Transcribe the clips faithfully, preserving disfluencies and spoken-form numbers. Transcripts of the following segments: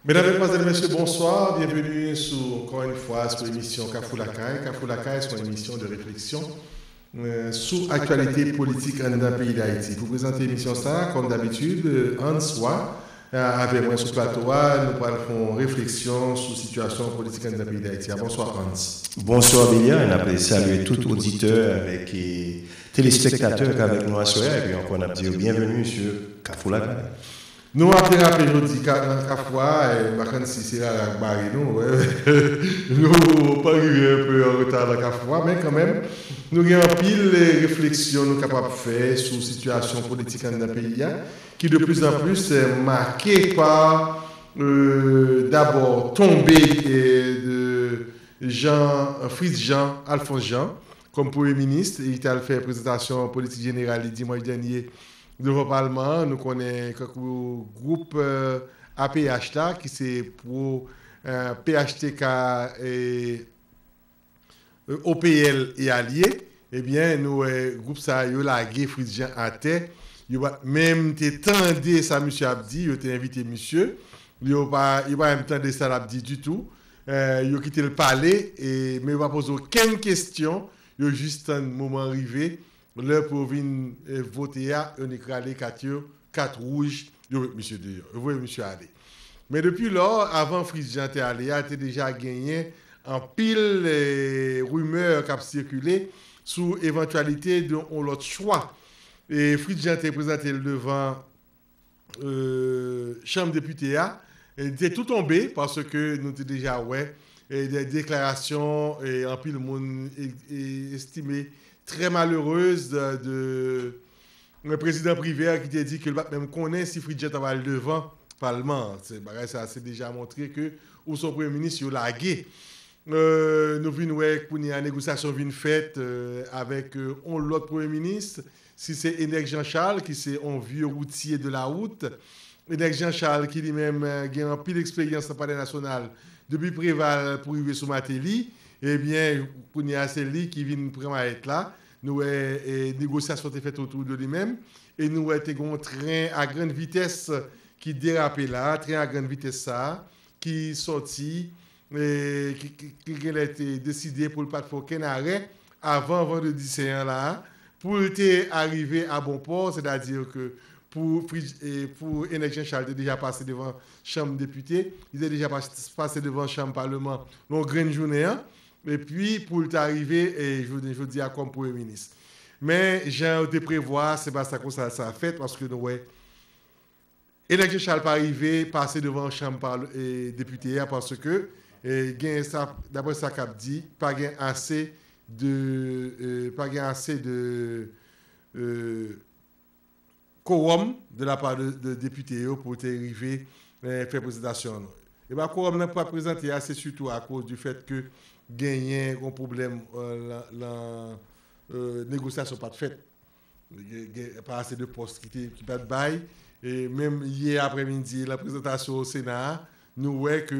Medam, medmwazèl, mesye, bonswa. Byenveni sou, ankò yon fwa, sou emisyon Kafou Lakay. Kafou Lakay se yon emisyon de refleksyon euh, sou aktyalite politik anndan peyi Dayiti. Pou prezante emisyon sa a, kòm dabitid, euh, Hans Roy, euh, avèk mwen sou plato a, nou pral fè yon refleksyon sou sitiyasyon politik anndan peyi Dayiti a. Bonswa, Hans. Bonswa, Béliard, e n ap salye tout oditè avèk e, telespektatè k avèk nou aswè a, epi ankò n ap di yo byenveni sou Kafou Lakay. Nou ap derape jodi ka, nan Kafou a, e, m pa konn si se rara k bare nou, nou pa rive enpe an reta nan Kafou a, men kanmenm, nou gen anpil e, refleksyon nou kapab fè sou sitiyasyon politik anndan peyi a, ki de plus en plus e, make pa, euh, dabò, tonbe e, de Jean, Fritz Jean, Alphonse Jean, kòm premye minis, e ki t al fè prezantasyon politik jeneral li dimanch dènye devan palman an. Nou konnen kankou gwoup euh, A P H la, ki se pwo euh, P H T K e euh, O P L e alye, ebyen, nou wè gwoup sa yo lage Fritz Jean atè. Yo pa t menm te tande sa misye ap di, yo te envite misye. Yo pa, yo pa menm tande sa l ap di ditou. Euh, yo kite l pale, e, men yo pa poze okenn kesyon. Yo jis tann moman an rive. Lè pou yo vin eh, vote a, yo nik rale kat yo, kat wouj, yo met misye deyò. Yo voye misye ale. Men depi lò, avan Fritz Jean te ale a, te deja genyen anpil eh, rimè k ap sikile sou evantyalite de yon lòt chwa. E Fritz Jean te prezante l devan euh, Chanm Depite a, li te tou tonbe paske nou te deja wè eh, de deklarasyon eh, anpil moun eh, eh, estime trè malerez de, de eh, prezidan Privert ki te di ke l pa t menm konnen si Fritz Jean t ap al devan palman an. Se bagay sa se deja montre ke ou se yon premye minis yo lage. Euh, nou vin wè kounye a negosyasyon vin fèt euh, avèk euh, yon lòt premye minis, si se Enèk Jean Charles ki se yon vye woutye de la wout. Enèk Jean Charles ki li menm euh, gen anpil eksperyans nan palè nasyonal depi Preval pou rive sou Martelly, ebyen kounye a se li ki vin pran mayèt la. Nou wè e, negosyasyon te fèt otou de li menm e nou wè te gen yon tren a grann vitès ki derape la, tren a grann vitès sa a ki sòti e, ki, ki, ki genlè te deside pou l pa t fè okenn arè avan vandredi sen an la a, pou l te arive a bon pò, sètadi ke pou, Fritz- e, pou Enèk Jean Charles te deja pase devan chanm depite, li te deja pas- pase devan chanm palman nan yon grenn jounen an, epi pou l ta rive e, jounen jodi a kòm premye minis. Men jan yo te prevwa, se pa sa konsa sa fèt, paske nou wè Enèk Jean Charles pa rive pase devan chanm pa, e, depite a paske e, gen sa, daprè sa k ap di, pa gen ase de, e, pa gen ase de e, kowòm de la pa de, de depite yo pou te rive e, fè prezantasyon an. E ba kowòm nan pa prezante a, se sitou akoz di fèt ke genyen yon pwoblèm e, lan, lan e, negosyasyon pa t fèt. Gen, gen pa ase de pòs ki te ki pa t bay. E menm yè aprèmidi, lan prezantasyon o Sena a, nou wè ke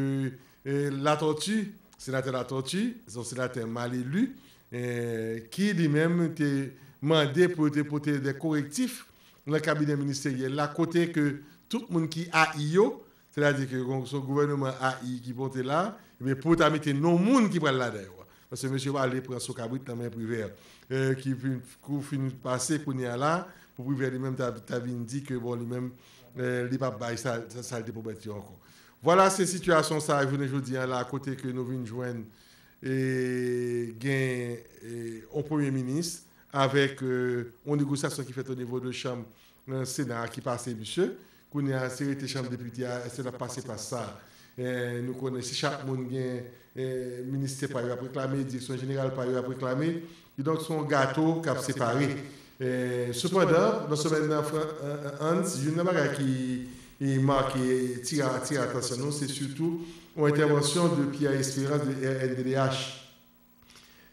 e, Latortue, senatè Latortue, se yon senatè mal eli, e, ki li menm te mande pou yo te pote de korektif nan kabinè ministeryèl la, kote ke tout moun ki ayi yo, sètadi ke se yon gouvènman ayi ki monte la, ebyen pou yo ta mete non moun ki pral ladan yo. Paske mesye pa ale pran so kabrit nan men Privè, e, ki fin, kou fin pase kounye a la, pou Privè li menm ta, ta vin di ke bon li menm e, li p ap bay sa, sa, sa l te pwomèt yo ankò. Vwala se sitiyasyon sa a jounen jodi a la kote ke nou vin jwenn e, gen e, yon premye minis avèk e, yon negosyasyon ki fèt o nivo de chanm e, Sena a ki pase misye. Kounye a se rete chanm depite a, èske l ap pase pa sa? E, nou konnen si chak moun gen e, ministè pa yo ap reklame, direksyon jeneral pa yo ap reklame, kidonk se yon gato k ap separe. E, sepandan, nan semèn nan, Fran- e, e, Hans, youn nan bagay ki e, make tire atire atansyon nou, se sitou yon entèvansyon de Pierre Espérance de R N D D H.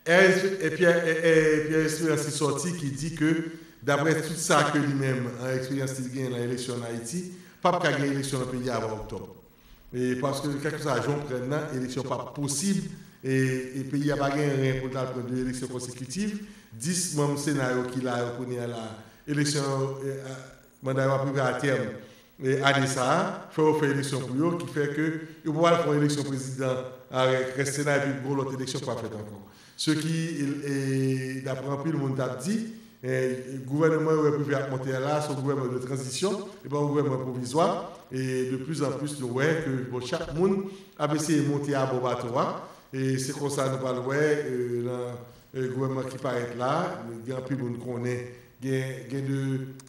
Pierre Espérance ki sòti ki di ke daprè tout sa ke li menm an eksperyans li gen nan eleksyon an Ayiti, p ap ka gen eleksyon nan peyi a avan oktòb. E paske kèlkeswa jan w pran nan eleksyon p ap posib, e, e peyi a pa gen ren pou l ta pran de eleksyon konsekitiv. Dis manm Sena yo ki la yo kounye a la, eleksyon e, a, manda yo ap rive a tèm. e, ane sa a, fè yo fè eleksyon pou yo, ki fè ke yo pa pral fè yon eleksyon prezidan avèk rès Sena, epi gon lòt eleksyon k ap fèt ankò. Se ki, e, dapre anpil moun t ap di, e, gouvènman yo wè Privé ap monte a la, se yon gouvènman de tranzisyon, e pa yon gouvènman pwovizwa, e de plus en plus, nou wè ke, bon, chak moun ap eseye monte abò bato a, e se konsa nou pral wè, e, nan, e, gouvènman ki parèt la, gen anpil moun konnen, gen, gen de,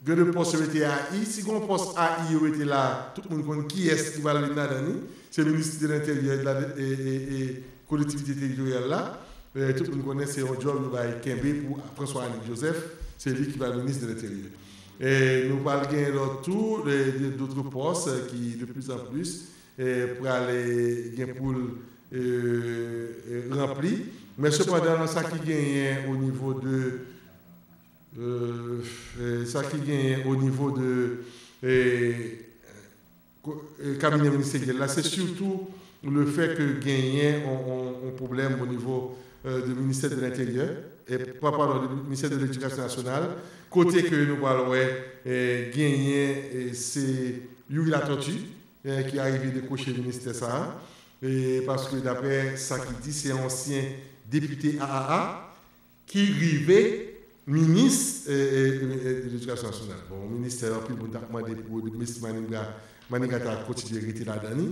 gen de pòs yo mete A I, si gen yon pòs A I yo mete la, tout moun konn kiyès ki pral vin ladan li, se minis de lenteryè, de la, e, e, e, kolektivite teritoryal la, e, tout moun konnen se yon djòb yo bay kenbe pou François Arnick Joseph, se li ki pral minis de lenteryè. E nou pral gen lòt tou, e, de, dòt pòs, e, ki de plus en plus, e, pral, e, gen pou l, e, e, ranpli. Men sepandan, nan sa ki genyen o nivo de, e, e, sa ki genyen o nivo de, e, ko-, e, kabinè ministeryèl la, se sitou le fè ke genyen on, on, on pwoblèm o nivo, e, de ministè de lenteryè, e, pa, padon, de ministè de ledikasyon nasyonal, kote ke nou pral wè, e, genyen, e, se Youri Latortue, e, ki arive dekwoche ministè sa a, e, paske daprè sa ki di, se ansyen depite A A A, ki rive minis, e, e, e, de ledikasyon nasyonal. Bon, ministè, anpil moun t ap mande pou Mèsi Maniga, Maniga ta kontinye rete ladan li.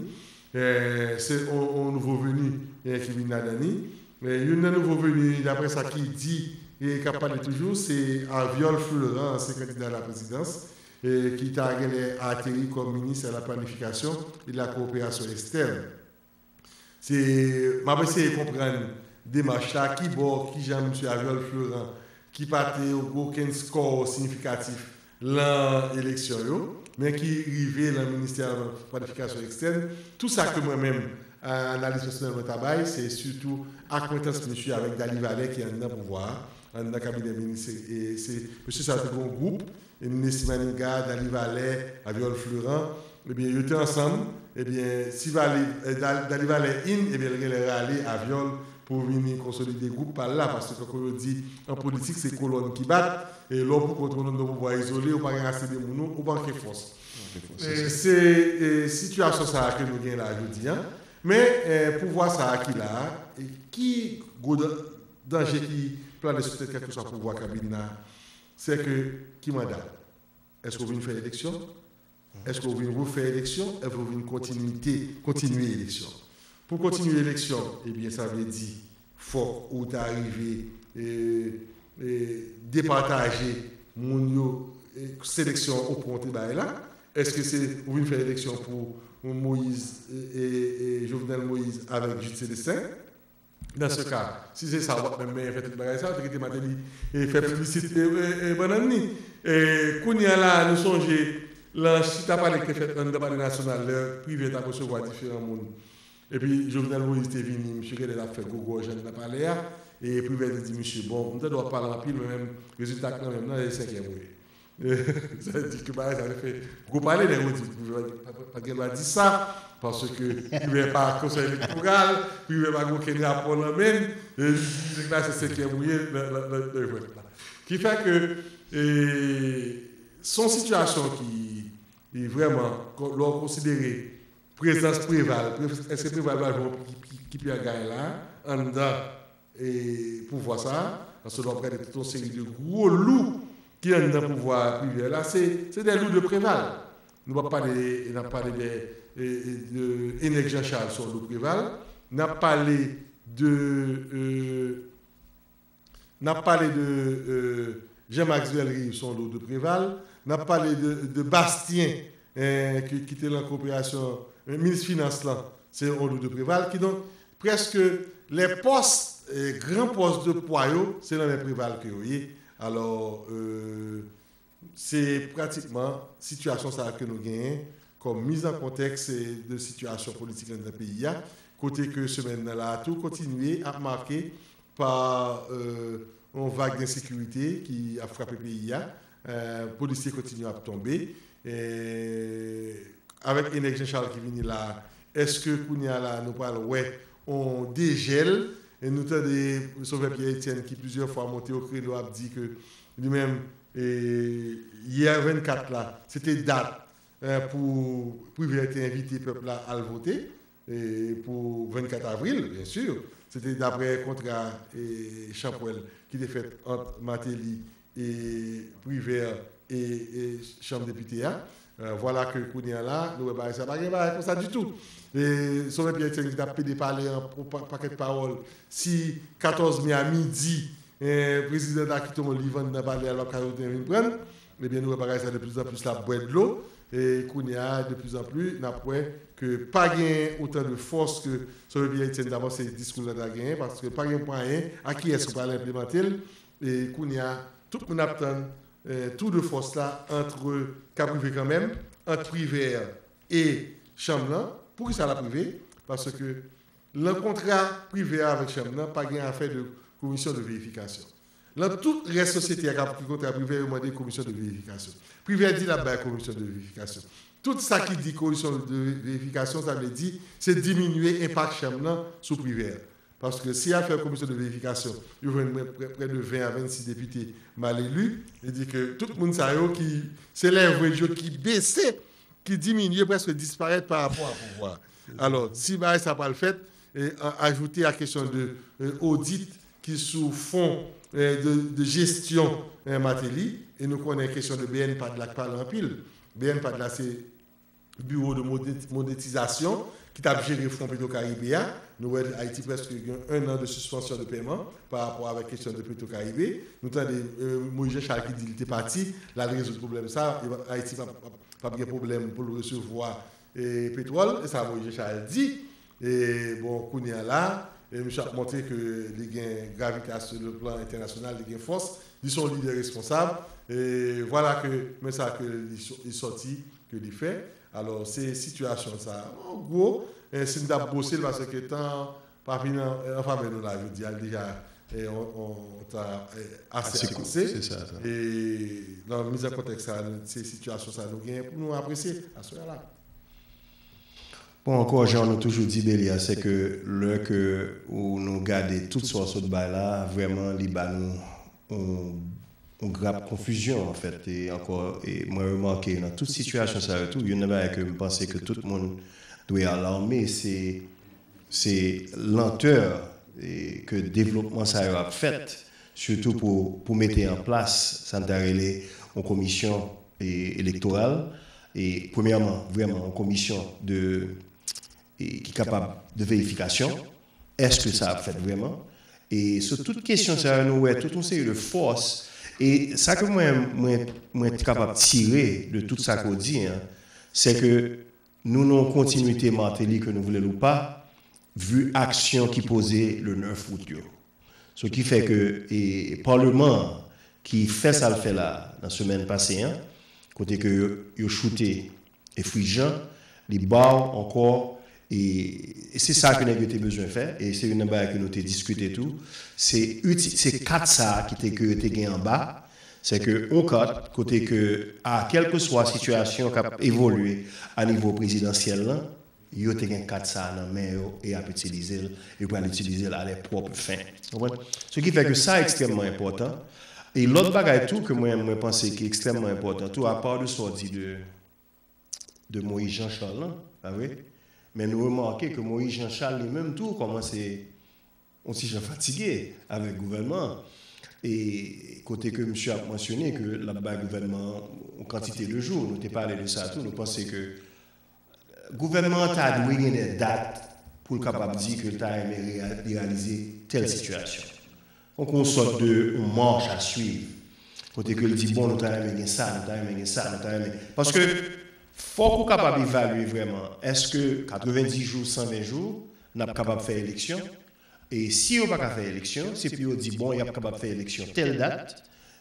E, se on, on nouvo veni, e, ki vin ladan li. E, youn nan nouvo veni, daprè sa ki di, e, k ap pale toujou, se Aviol Fleurant, ansyen kandida a la prezidans, e, ki ta genlè ateri kòm minis a la planifikasyon e la kowoperasyon ekstèn. Se, m ap eseye konprann demach la, ki bò, ki jan misye Aviol Fleurant, ki pa te gen okenn skò siyifikatif lan eleksyon yo, men ki rive lan ministè planifikasyon ekstèn. Tou sa ke mwen menm, a, analiz pèsonèl mwen ta bay, se sitou akwentans misye avèk Dali Valè ki anndan pouvwa a, anndan kabinè minis, e, e se, mesye sa yo te gen yon gwoup, Mèsi Maniga, Dali Valè, Aviol Fleurant, ebyen, yo te ansanm, ebyen, si Vali, e, Dal-, Dali Valè in, ebyen, l genlè rale Aviol pou vini konsolide gwoup pa l la, paske tankou yo di, an politik, se kolòn ki bat, e lè w pou kont ou nan pouvwa izole, ou pa gen ase de moun, ou, ou manke fòs. Manke fòs, se E sa. Se, e, sitiyasyon sa a ke nou gen la jodi a. Men, e, pouvwa sa a ki la a, e ki gwo dan-, danje ki plane sou tèt kèlkeswa pouvwa k ap vin la, se ke ki manda w? Èske w vin fè eleksyon? Èske w vin refè eleksyon? Èske w vin kontinite, kontinye eleksyon? Pou kontinye eleksyon, ebyen, sa vle di, fòk ou ta rive, e, e, depataje moun yo, e, seleksyon opon te bay la. Èske se ou vin fè eleksyon pou Moïse, e, e, e Jovenel Moïse avèk Jude Célestin? Nan se ka, si se sa, w ap menm menm fè tout bagay sa, w te kite Martelly, e, fè piblisite, e, e, bannann li. E, kounye a la, nou sonje, lan chita pale ki te fèt anndan Palè Nasyonal, lè Privè t ap resevwa diferan moun. Epi Jovenel Moïse te vini, misye genlè t ap fè gwo gòj anndan palè a, e Privè te di misye, bon, m tande w ap pale anpil, men menm rezilta k nan men m nan, e senkèm ou ye. Sa vle di ke bagay sa te fè gwo pale, nèg yo di, Privè pa, pa, pa gen dwa di sa, paske Privè pa konsèy elektoral, Privè pa gen okenn rapò nan men l, e li di nèg la se senkèm ou ye nan, nan, nan, nan jwèt la. Ki fè ke, e, se yon sitiyasyon ki, ki vrèman, lè w konsidere prezans Preval, pre-, èske Preval va jwe yon ki, ki, ki pi agay la, anndan, e, pouvwa sa a, paske lè w ap gade tout yon seri de gwo lou ki anndan pouvwa Privè la, se, se de lou de Preval. Nou p ap pale, n ap pale de, e, e, de Enèg Jean Charles, se yon lou Preval. N ap pale de, e, N ap pale de, e, Jean Maxwell Rives, se yon lou de Preval. N ap pale de, de Bastien, e, ki, ki te lan koperasyon, e, minis finans lan, se yon lou de Preval. Kidonk, prèske lè pòs, e, gran pòs de pwa yo, se nan men Preval ke yo ye. Alò, e, se pratikman sitiyasyon sa a ke nou genyen kòm miz an kontèks, e, de sitiyasyon politik anndan peyi a, kote ke semèn nan la a tou kontinye ap make pa, e, yon vag ensekirite ki ap frape peyi a. E, polisye kontinye ap tonbe. E, avèk Enèg Jean Charles ki vini la a, èske kounye a la nou pral wè yon dejèl? E nou tande Sauveur Pierre Etienne ki plizyè fwa monte o kreno ap di ke li menm, e, yè vennkat la, se te dat eh, pou Privè te envite pèp la al vote, eh, pou vennkat avril, byen si. Se te daprè kontra, eh, chanpwèl ki te fèt ant Martelly e Privè e, e chanm depite a. Eh, vwala ke kounye a la, nou wè bagay sa, pa gen bagay konsa ditou. E Sovè Pyè Etyèn ki t ap pede pale an pa-, pakèt pawòl, si katòz me a midi, eh, prezidan ta kite yon livann nan palè a, l ap ka retournen vin pran l. Ebyen, nou wè bagay sa de plis an plis l ap bwè dlo. E kounye a, de plis an plis, n ap wè ke pa gen otan de fòs ke Sovè Pyè Etyèn ta panse diskou l la ta genyen, paske pa gen mwayen a kiyès ou pral enplimante l. E kounye a, tout moun ap tann, eh, tou de fòs la ant, k ap rive kanmenm, ant Privè e chanm lan. Poukisa l ap rive? Paske lan kontra Privè avèk chanm nan, pa gen afè de komisyon de verifikasyon. Lan tout rès sosyete a k ap ki kontra Privè, yo mande komisyon de verifikasyon. Privè di l ap bay komisyon de verifikasyon. Tout sa ki di komisyon de verifikasyon, sa vle di se diminye enpak chanm nan sou Privè. Paske si y al fè komisyon de verifikasyon, yo jwenn prè, prè de ven a vennsis depite mal eli, e di ke tout moun sa yo ki se lèveraj yo ki bese, ki diminye, prèske disparèt pa rapò a pouvwa. Alò, si bagay sa pral fèt, e, a-, ajoute a kesyon de, e, odit ki sou fon, e, de, de jesyon, e, Martelly, e nou konnen kesyon de BNPAD la k pale anpil. BNPAD la se biwo de monet-, monetizasyon ki t ap jere fon Petro Caribe a. Nou wè Ayiti prèske gen un an de sispansyon de pèman pa rapò avèk kesyon de Petro Caribe. Nou tande, e, Moïse Jean Charles ki di li te pati, l al rezoud pwoblèm sa, e Ayiti p ap, p ap, p ap gen pwoblèm pou l resevwa, e, petwòl, e sa Moïse Jean Charles di. E bon, kounye a la, e misye ap montre ke li gen gravitas sou le plan entènasyonal, li gen fòs, li se yon lidè responsab. E vwala ke, men sa ke li so-, li sòti, ke li fè. Alò, se sitiyasyon sa, an gwo, e si n t ap bwose l, paske tan pa vin an, an favè nou la, jodi a, l deja, e, on, on, on tan, e, ase avanse. Se sa, sa. E nan miz an kontèks sa, se sitiyasyon sa nou genyen pou nou apresye aswè a la. Bon, ankò, jan nou toujou di Belia, se ke lè ke ou nou gade tout sa w sot bay la, vrèman, li ba nou yon, yon grap konfizyon, anfèt. E ankò, e mwen remake nan tout sitiyasyon sa yo tou, youn nan bagay ke m panse ke tout moun dwe alame, se, se lantè, e, ke devlopman sa yo ap fèt, sitou pou, pou mete an plas, sa n ta rele yon komisyon, e, elektoral. E, premyèman, vrèman, yon komisyon de, e, ki kapab de verifikasyon. Èske sa ap fèt vrèman? E sou tout kesyon sa yo, nou wè tout yon seri de fòs. E sa ke mwen, mwen, mwen kapab tire de tout sa ke w di an, se ke nou nan yon kontinwite Martelly, ke nou vle l ou pa, vi aksyon ki poze le nèf out yo. Ce qui fait que, e, Palman an ki fè sa l fè la nan semèn pase an, kote ke yo, yo choute e Frijan, li ba w ankò, e, e se sa ke nèg yo te bezwen fè, e se youn nan bagay ke nou te diskite tou, se uti-, se kat sa a ki te, ke yo te gen anba, se ke yon kat kote ke, a kèlkeswa sitiyasyon k ap evolye a nivo prezidansyèl lan, yo te gen kat sa a nan men yo e y ap itilize l, yo pral itilize l à leurs propres fins. Konprann? Ce qui fait que sa ekstrèmman enpòtan. E lòt bagay tou ke mwen, mwen panse ki ekstrèmman enpòtan tou, apa de sa w di de, de Moïse Jean Charles lan, pa vre? Men nou remake ke Moïse Jean Charles li menm tou kòmanse yon ti jan fatige avèk gouvènman an. E kote ke misye ap mansyone ke l ap bay gouvènman an yon kantite de jou, nou te pale de sa tou, nou panse ke gouvènman an ta dwe gen de dat pou l kapab di ke l ta renmen reya-, reyalize tèl sitiyasyon. Donk, yon sòt de yon marche à suivre. Kote ke l di, bon, nou ta renmen gen sa, nou ta renmen gen sa, nou ta renmen. Paske, fòk ou kapab evalye vrèman, èske katrevendis jou, san ven jou, n ap kapab fè eleksyon? E si yo pa ka fè eleksyon, se pou yo di, bon, y ap kapab fè eleksyon tèl dat.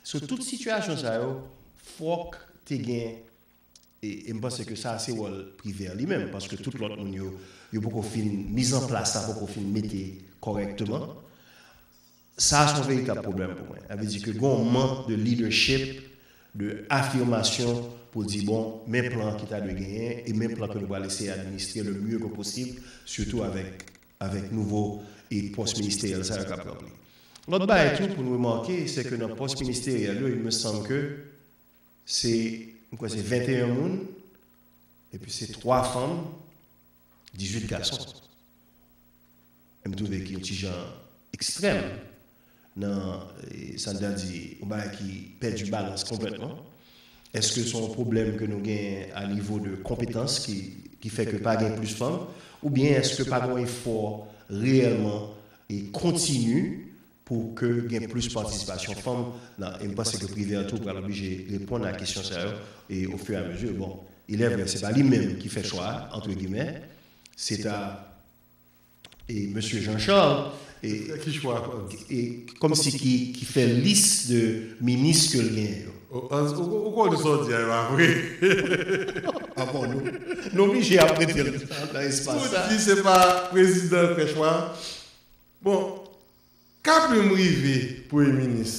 Sou tout sitiyasyon sa yo, fòk te gen, e, e m panse ke sa se wòl Privè li menm, paske tout lòt moun yo, yo poko fin, mizanplas la poko fin mete kòrèkteman. Sa se yon veritab pwoblèm pou mwen. Sa vle di ke gen yon mank de leadership, de afimasyon pou di, bon, men plan ki ta dwe genyen, e men plan ke nou pral eseye administre le mieux que possible, sitou avèk, avèk nouvo e pòs ministeryèl sa yo k ap ranpli. Lòt bagay tou pou nou remake, se ke nan pòs ministeryèl yo, il me semble que se, m kwè se venteyen moun, Epi se twa fanm, dizuit gason. E m twouve ki yon ti jan ekstrèm nan, e, sa n ta di, yon bagay ki pèdi balans konplètman. Èske se yon pwoblèm ke nou gen a nivo de konpetans ki, ki fè ke pa gen plis fanm? Oubyen èske pa gen yon efò reyèlman e kontini pou ke gen plis patisipasyon fanm nan, e m panse ke Privert tou pral oblije reponn a kesyon sa yo, e au fur et à mesure. Bon, il est vrai, se pa li menm ki fè chwa a, entre guillemets, se ta, e, mesye Jean Charles, e, Ki chwa? e, kòmsi ki, ki fè lis de minis ke l genyen yo. Ou ou- ou konnen sa w di a, e pa vre. Ah bon, nou, nou oblije ap mete l nan espas Ou sa. di se pa prezidan k fè chwa. Bon, Kaplim rive premye minis.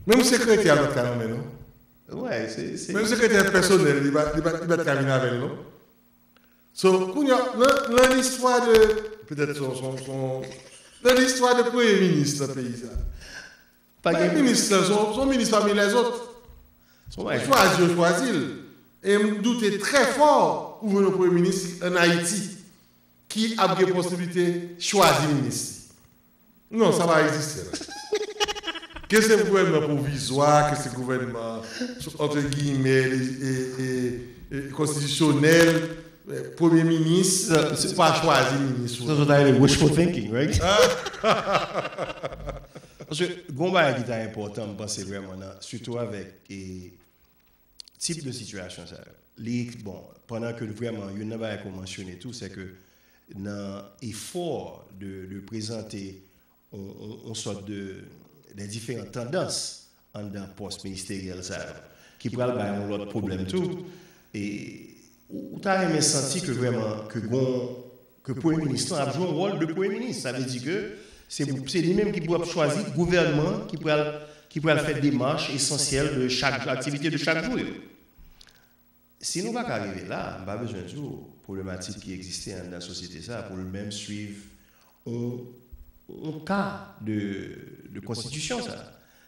Menm sekretè a pa t ka nonmen non. Wè, se, se, Menm sekretè pèsonèl li pa li pa li pa t ka vin avè l non. So, kounye a, nan nan listwa de, petèt son son son nan listwa de premye minis nan peyi sa. pa Premye gen minis lan, se yon se yon minis pami lèzòt. Son bagay. Chwazi yo chwazi l. E m doute trè fò ou jwenn yon premye minis an Ayiti ki ap gen posiblite chwazi minis li. Non, sa pa egziste la. Ke se gouvènman pwovizwa, ke se gouvènman, entre guillemets, e, e, e, konstitisyonèl, e, premye minis, Sa, se- ou pa chwazi minis ou. Sa, sa ta rele wishful thinking, right? Paske, gon bagay ki ta enpòtan, m panse vrèman, nan, sitou avèk e, tip de sitiyasyon sa yo. Li, bon, pandan ke vrèman, youn nan bagay ke w mansyone tou, se ke nan efò de, de prezante yon, yon, yon sòt de, de diferan tandans anndan pòs ministeryèl sa yo, ki pral bay yon lòt pwoblèm tou, e ou, ou ta renmen santi ke vrèman, ke gon, ke premye minis lan ap jwe yon wòl de premye minis. Sa vle di ke se, se li menm ki pou ap chwazi gouvènman ki pral, ki pral fè demach esansyèl de chak, aktivite de chak jou yo. Si nou pa ka rive la, m pa bezwen di w pwoblematik ki egziste anndan sosyete sa pou l menm swiv yon, yon ka de, de konstitisyon sa.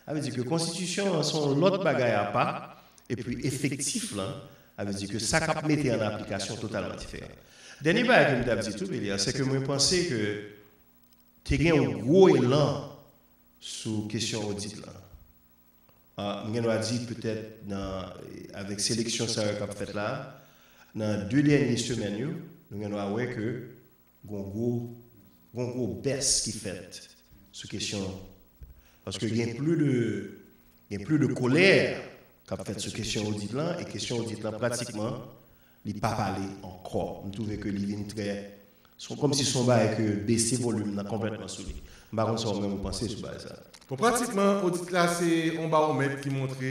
Sa vle di ke konstitisyon an se yon lòt bagay apa, epi efektif lan, sa vle di ke sa k ap mete an aplikasyon totalman diferan. Dènye bagay ke m t ap di tou, Belial, se ke mwen panse ke te gen yon gwo elan sou kesyon odit lan. Ah, m gen dwa di petèt nan, avèk seleksyon sa yo k ap fèt la, nan de dènye semèn yo, nou gen dwa wè ke gon gwo, gon gwo bès ki fèt sou kesyon, paske gen pli de, gen pli de kolè k ap fèt sou kesyon odit lan, e kesyon odit lan pratikman, li pa pale ankò. M twouve ke li vin trè, se kòmsi se yon bagay ke bese volim nan konplètman sou li. M pa konn sa ou menm ou panse sou bagay sa. Bon, pratikman, odit la se yon bawomèt ki montre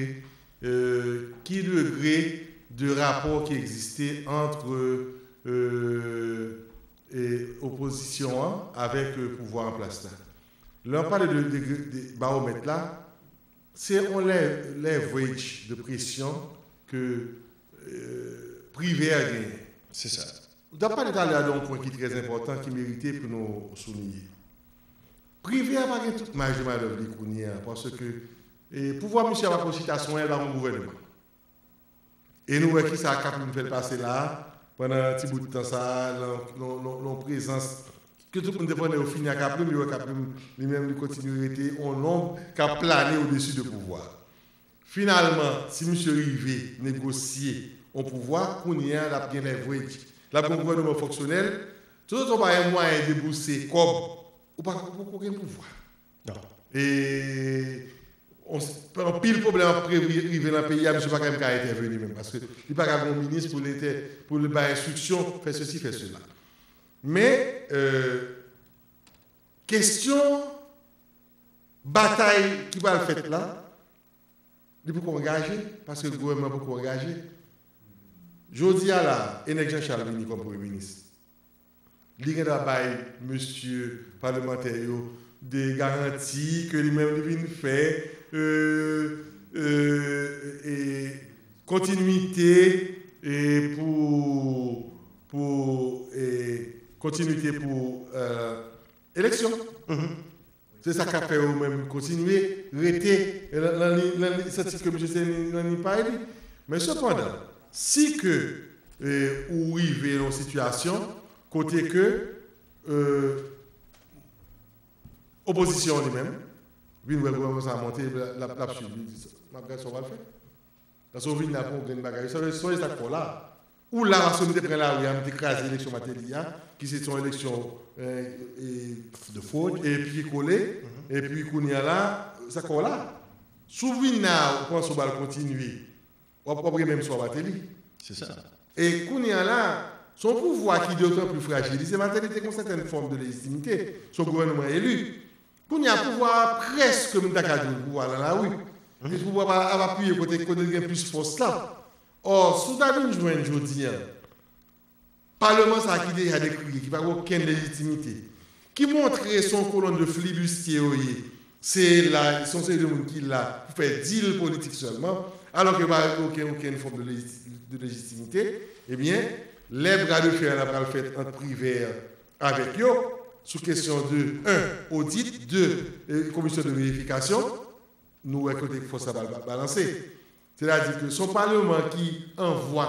euh, ki degre de rapò ki egziste ant euh, e opozisyon an avèk euh, pouvwa an plas la. Lè w pale de, de, de bawomèt la, se yon lè- leverage de presyon ke euh, Privè a genyen. Se sa. W t ap pale talè a de yon pwen ki trè enpòtan ki merite pou nou souliye. Privè a pa gen tout maj de manèv li kounye a, paske e, pouvwa misye a pa konchita sou anyen, l pa gen gouvènman. E nou wè kisa Kaplim fè l pase la a, pandan ti bout tan sa a, lan, lan, lan, lan prezans ke tout moun te pandan yo fini ak Kaplim, yo wè Kaplim li menm li kontinye rete yon lonb k ap plane odesi de pouvwa. Finalman, si misye rive negosye yon pouvwa, kounye a l ap gen leverage. L ap gen yon gouvènman fonksyonèl, toutotan w pa gen mwayen debouse kòb, ou pa ou poko gen pouvwa. E on, anpil pwoblèm ap pre- rive nan peyi a, misye pa ka menm ka entèveni menm, paske li pa ka gen yon minis pou l entè- pou l bay enstriksyon, fè sesi, fè sela. Men, euh, kesyon batay ki pral fèt la, li poko angaje, paske gouvènman poko angaje. Jodi a la, e nèg Jean Charles vini kòm premye minis. Li gen dwa bay mesye palmantè yo de garanti ke li menm li vin fè euh, euh, e kontinwite e pou pou e kontinwite pou euh, eleksyon. Se sa k ap fè yo menm kontinye rete nan li, nan li, santi ke misye se nan li pa li. Men sepandan, si ke e, ou rive nan yon sitiyasyon kote ke, e, opozisyon an li menm vin wè gouvènman sa a monte, l ap, l ap swiv, li di, "M ap gade sa w pral fè." Paske w vin la pou yon grenn bagay. Sonje, sonje sa k fè w la. Ou la paske m te pran lari a, m te kraze eleksyon Martelly a, ki se te yon eleksyon, e, e, de fwod, e pike kole, epi kounye a la, sa k fè w la. Si w vin la, ou panse w pral kontinye, w ap, w ap gen menm sò Martelly. Se sa. E kounye a la, se yon pouvwa ki dotan pli frajilize. Martelly te gen yon sètèn fòm de lejitimite, se yon gouvènman eli. Kounye a, pouvwa a prèske, m ta ka di w, pouvwa a nan lari. E pouvwa a ap apiye kote, kote l gen plis fòs la. Ò, si w ta vin jwenn jodi a, Palman sa a ki deja dekriye, ki pa gen okenn lejitimite, ki montre se yon kolonn de flibistye yo ye, se la, se yon seri de moun ki la pou fè dil politik sèlman, alò ke pa gen okenn, okenn fòm de lejiti-, de lejitimite, ebyen, lè bra de fè la pral fèt ant Privert avèk yo, sou kesyon de, en, odit, de, e, komisyon de verifikasyon, nou wè kote fòs la pral ba-, balanse. Sètadi ke se yon palman ki an vwa,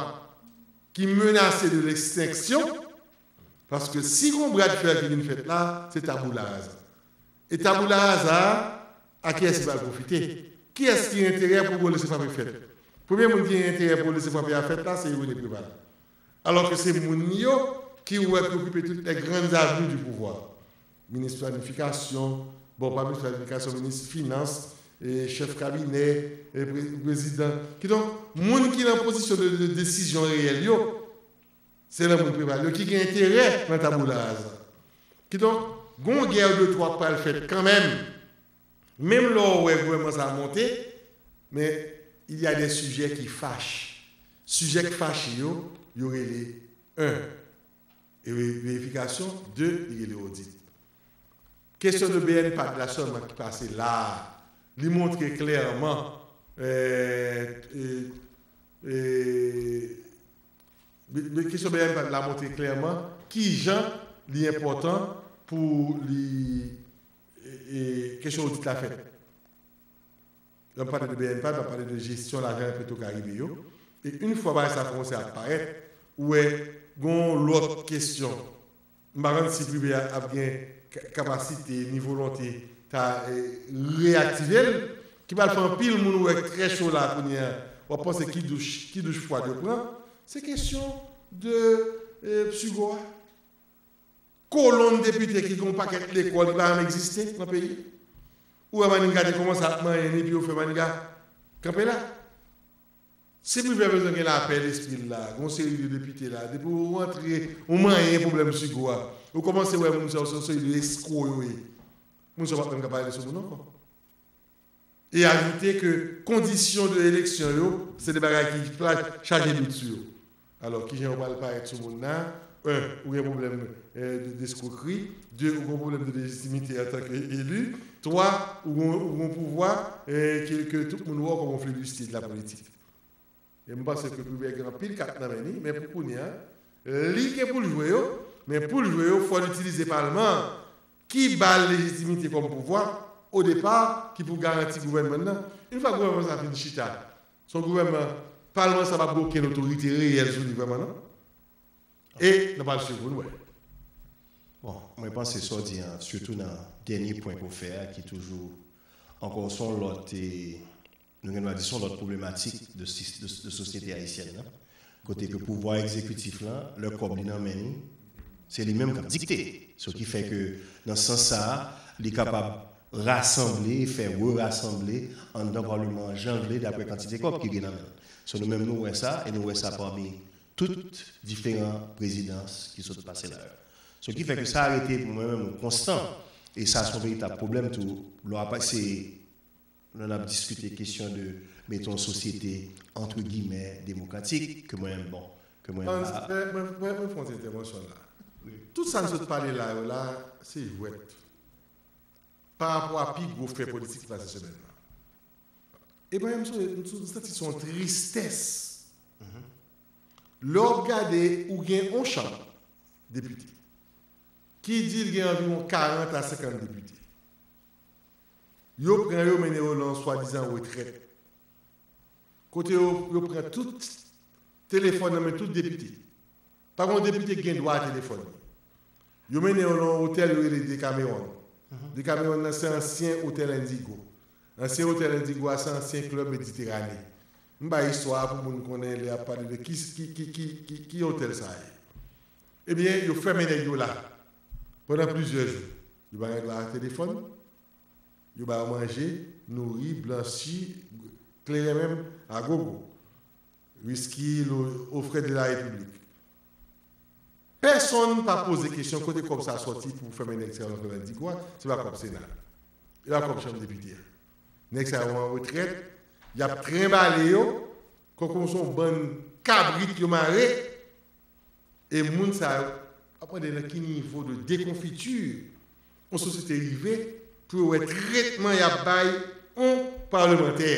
ki menase de lekstenksyon, paske si gon bra de fè ki vin fèt la, se taboula raza. E taboula raza a, a kiyès li pral pwofite? Kiyès ki gen enterè pou gon lese frape fèt? Premye moun ki gen enterè pou lese frape a fèt la, se René Préval. Alò ke se moun yo ki wè ki okipe tout les grandes avenues du pouvoir. Minis planifikasyon, bon, pa minis planifikasyon, minis finans, e chèf kabinè, e pre-, prezidan. Kidonk, moun ki nan pozisyon de, de desizyon reyèl yo, se nan moun Préval yo ki gen enterè nan taboula raza. Kidonk, gon gè de twa k pral fèt kanmenm. Menm lè w wè gouvènman sa a monte, men il y a des sujets qui fâchent. Sijè k fache yo, yo rele, en, e ve-, verifikasyon, de, li rele odit. Kesyon de BNPAD la sèlman ki pase la a, li montre klèman, e, e, e, be-, be-, kesyon BNPAD la montre klèman kijan li enpòtan pou li, e, e, kesyon odit la fèt. Lè m pale de BNPAD, m ap pale de jesyon lajan Petro Caribe yo. E yon fwa bagay sa kòmanse ap parèt, ou wè gon lòt kesyon. M pa konn si Prive a ap gen ka-, kapasite ni volonte ta, e, reyaktive l, ki pral fè anpil moun wè trè cho la kounye a. W ap panse ki douch, ki douch fwad yo pran. Se kesyon de, e, Psigo a. Kolonn depite ki gen yon pakèt lekòl ki pa janm egziste nan peyi. Ou wè Maniga te kòmanse ap manyen ni, epi yo fè Maniga kanpe la. Si Privè bezwen gen lapè lespri l la, gen yon seri de depite la, depi w rantre, ou manyen pwoblèm Psigo a, ou kòmanse wè moun sa yo se yon seri de eskwo yo ye. Moun sa yo p ap menm ka pale de sou moun ankò. E ajoute ke kondisyon de eleksyon yo, se de bagay ki pla-, chaje dout sou yo. Alò, kijan yo pral parèt sou moun nan? En, ou gen pwoblèm, eh, de, deskrokri. De, ou gen pwoblèm de lejitimite antanke eli. Twa, ou gen, ou gen pouvwa, eh, ke, ke tout moun wè w kòm yon flibisti de la politik. E m panse ke Privè gen anpil kat nan men li, men pou kounye a, li gen pou l jwe yo, men pou l jwe yo, fò l itilize palman an, ki ba l lejitimite kòm pouvwa, odepa, ki pou garanti gouvènman nan. Yon fwa gouvènman sa fin chita, se yon gouvènman, palman sa p ap gen okenn otorite reyèl sou li vrèman, non. E n ap al swiv pou n wè. Bon, mwen panse sa w di an, sitou nan dènye pwen ke w fè a, ki toujou, ankò, se yon lòt, e, nou gen dwa di se yon lòt pwoblematik de, sis-, de, de sosyete ayisyèn nan, kote ke pouvwa egzekitif lan, lè kòb li nan men li, se li menm k ap dikte. Sa ki fè ke, nan sans sa a, li kapab rasanble, fè rerasanble anndan palman an jan l vle, daprè kantite kòb ki gen nan men l. So, nou menm, nou wè sa, e nou wè sa pami tout diferan prezidans ki sot pase la yo. Sa ki fè ke sa rete pou mwen menm yon konstan, e sa se yon veritab pwoblèm tou, lè w ap, se lè n ap diskite kesyon de, meton, sosyete, antre gimè, demokratik, ke mwen, bon, ke mwen pa. Mwen, mwen, mwen, mwen fè yon ti entèvansyon la. Wi. Tout sa n sot pale la yo la, se jwèt. Pa rapò a pi gwo fè politik ki pase semèn nan. E mwen, m sou, m sou, m santi se yon tristès. Mhm. Lè w ap gade, ou gen yon chanm depite ki di l gen anviwon karant a senkant depite. Yo pran yo, mennen yo nan swadizan retrèt. Kote yo, yo pran tout telefòn nan men tout depite. Pa gen yon depite ki gen dwa a telefòn li. Yo mennen yo nan yon otèl yo rele Decameron. Decameron nan se ansyen otèl Indigo. Ansyen otèl Indigo a se ansyen klèb Mediterane. M bay istwa a pou moun konnen lè y ap pale de ki, ki, ki, ki, ki, ki otèl sa a ye. Ebyen, yo fèmen nèg yo la pandan plizyè jou. Yo pa gen dwa a telefòn, yo ba yo manje, nouri, blanchi, kleren menm, agogo. Wiski, lo, aux frais de la République. Pèsonn pa poze kesyon kote kòb sa sòti pou fèmen nèg sa yo nan Indigo a, se pa kòb Sena. E pa kòb chanm depite a. Nèg sa yo an retrèt, y ap trenbale yo, kòm se yon bann kabrit yo mare, e moun sa yo ap mande nan ki nivo de dekonfiti yon sosyete rive pou yo wè tretman y ap bay yon palmantè.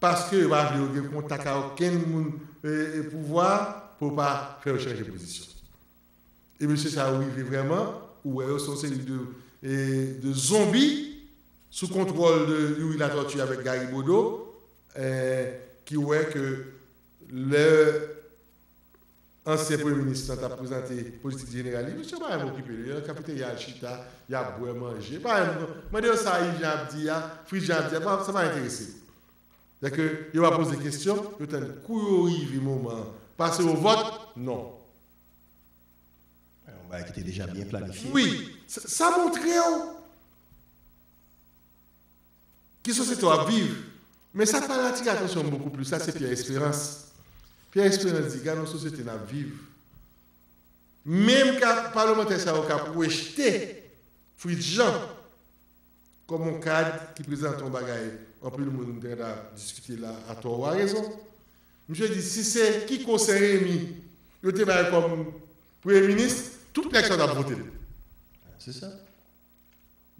Paske yo pa vle yo gen kontak ak okenn moun e, e pouvwa pou yo pa fè yo chanje pozisyon. E mesye sa yo rive vrèman, ou wè yo se yon seri de, e, de zonbi sou kontwòl de Youri Latortue avèk Gary Bodeau, e, ki wè ke lè ansyen premye minis lan t ap prezante politik jeneral li, mesye pa menm okipe li. Yo nan kafeterya al chita, y ap bwè manje. Pa menm mande yo sa Yves Jean ap di a, Fritz Jean ap di a, pa, sa pa enterese yo. Sèke yo pa poze kesyon, yo tann kou yo rive moman an. Pase o vòt, non. Yon bagay ki te deja byen planifye. Wi, sa, sa montre w ki sosyete w ap viv. Men sa k pral atire atansyon m bokou plis la, se Pierre Espérance. Pierre Espérance di, gade yon sosyete n ap viv. Menm ka palmantè sa yo k ap rejte Fritz Jean kòm yon kad ki prezante yon bagay anpil moun te ka diskite la atò ou arezon. Misye di, si se Kiko Sen Remi yo te bay kòm premye minis, tout nèg sa yo t ap vote l. Se sa.